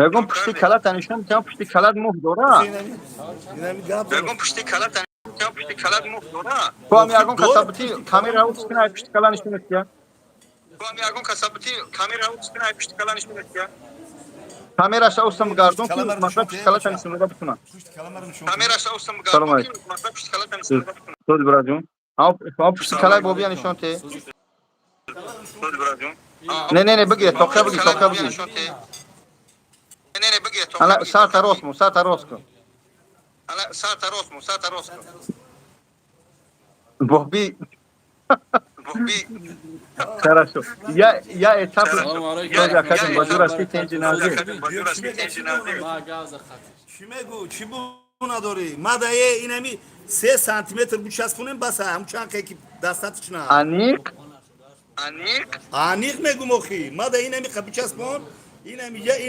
Мегӯм, пушти калата нишон метиҳам, пушти калат мӯҳ дора. Инами гап. Мегӯм, пушти калата, пушти калат мӯҳ дора. Ту ҳам ягон касабити камера ус кина, пушти кала нишон метиҳам. Ту ҳам ягон касабити камера ус кина, пушти кала нишон метиҳам. Камераша устам гардон, ки масалан, пушти калата нишон дода битунам. Пушти кала нишон. Камераша устам Салом гардон, алейкум. ки масалан, пушти калата нишон дода битунам. Соз, бираҷон. Ҳам пушти калаи бобия нишон те. Соз, бираҷон. Не, не, не, бигир, тоқа бигир, тоқа бигир. Нишон те. Не, не, бигир. Ана сарта рост мон, сарта рост кун. Ана сарта рост мон, сарта рост кун. Боби. Боби. Хорошо. Я этап. Салом алейкум. Соз, акаҷон, ба зур астӣ, тенҷи нази. Чӣ мегӯ, чӣ бу надорӣ? Мадае инами 3 сантиметр бучаспонем, баса, ҳам чанд ки дастат чна. Аниқ? Аниқ. Аниқ мегум, охи. Мада инами қа бичаспон, инами я.